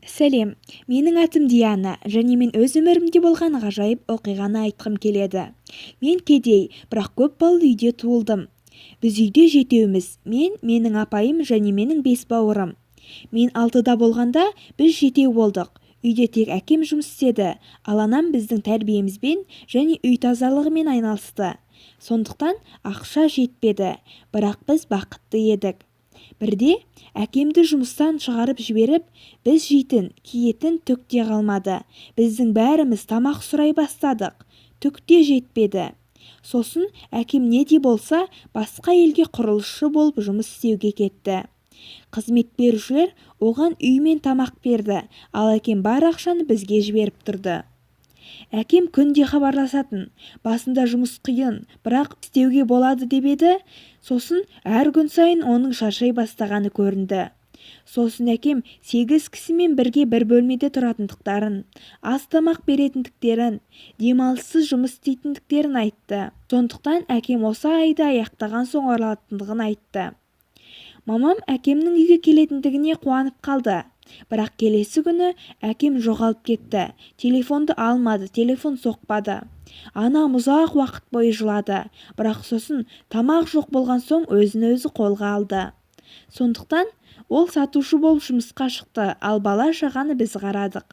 Сәлем, менің атым Диана және мен өз өмірімде болған ғажайып оқиғаны айтқым келеді. Мен кедей, бірақ көп балалы үйде туылдым. Біз үйде жетеуміз: мен, менің апайым және менің 5 бауырым. Мен 6-да болғанда біз жетеу болдық. Үйде тек әкем жұмыс істеді, ал анам біздің тәрбиемізбен және үй тазалығымен айналысты. Сондықтан ақша жетпеді, бірақ біз бақытты едік. Бірде әкемді жұмыстан шығарып жіберіп, біз жейтін, киетін түк те қалмады. Біздің бәріміз тамақ сұрай бастадық, түк те жетпеді. Сосын әкем не де болса басқа елге құрылысшы болып жұмыс істеуге кетті. Қызмет берушілер оған үй мен тамақ берді, ал әкем бар ақшаны бізге жіберіп тұрды. Әкем күнде хабарласатын, басында жұмыс қиын, бірақ істеуге болады деп еді, сосын әр күн сайын оның шаршай бастағаны көрінді. Сосын әкем 8 кісімен бірге бір бөлмеде тұратындықтарын, аз тамақ беретіндіктерін, демалыссыз жұмыс істейтіндіктерін айтты. Сондықтан әкем осы айды аяқтаған соң оралатындығын айтты. Мамам әкемнің үйге келетіндігіне қуанып қалды. Бірақ келесі күні әкем жоғалып кетті. Телефонды алмады, телефон соқпады. Анам ұзақ уақыт бойы жылады, бірақ сосын тамақ жоқ болған соң өзін-өзі қолға алды. Сондықтан ол сатушы болып жұмысқа шықты, ал бала-шағаны біз қарадық.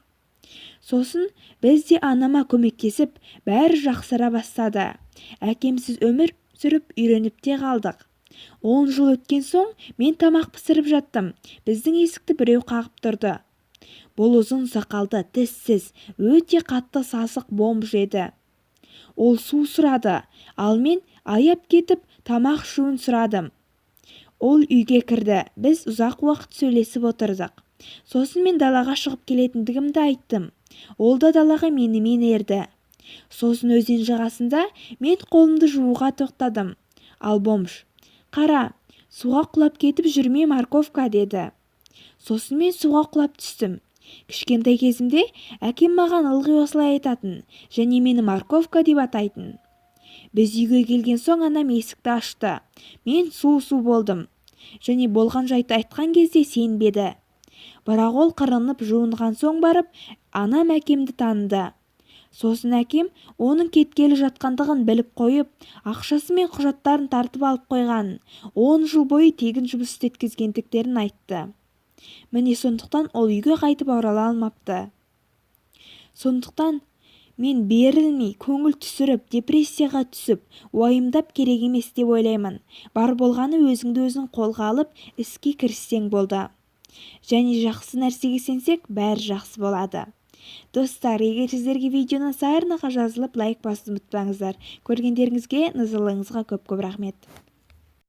Сосын біз де анама көмектесіп, бәрі жақсара бастады. Әкемсіз өмір сүріп үйреніп те қалдық. 10 жыл өткен соң мен тамақ пісіріп жаттым. Біздің есікті біреу қағып тұрды. Бұл ұзын сақалды, тіссіз, өте қатты сасық бомж еді. Ол су сұрады, ал мен аяп кетіп тамақ ішуін сұрадым. Ол үйге кірді, біз ұзақ уақыт сөйлесіп отырдық. Сосын мен далаға шығып келетіндігімді айттым. Ол да далаға менімен ерді. Сосын өзен жағасында мен қолымды жууға тоқтадым. Ал бомж: «Қара, суға құлап кетіп жүрме, морковка», деді. Сосын мен суға құлап түстім. Кішкентай кезімде әкем маған ылғи осылай айтатын және мені морковка деп атайтын. Біз үйге келген соң анам есікті ашты. Мен су-су болдым. Және болған жайтты айтқан кезде сенбеді. Бірақ ол қырынып жуынған соң барып, анам әкемді таныды. Сосын әкем оның кеткелі жатқандығын біліп қойып, ақшасы мен құжаттарын тартып алып қойғанын, 10 жыл бойы тегін жұмыс істеткізгендіктерін айтты. Міне, сондықтан ол үйге қайтып орала алмапты. Сондықтан мен берілмей, көңіл түсіріп, депрессияға түсіп, уайымдап керек емес деп ойлаймын. Бар болғаны өзіңді өзің қолға алып, іске кіріссең болды. Және жақсы нәрсеге сенсек, бәрі жақсы болады. Достар, егер сіздерге видео ұнаса, арнаға жазылып, лайк басуды ұмытпаңыздар. Көргендеріңізге, назарларыңызға көп-көп рахмет.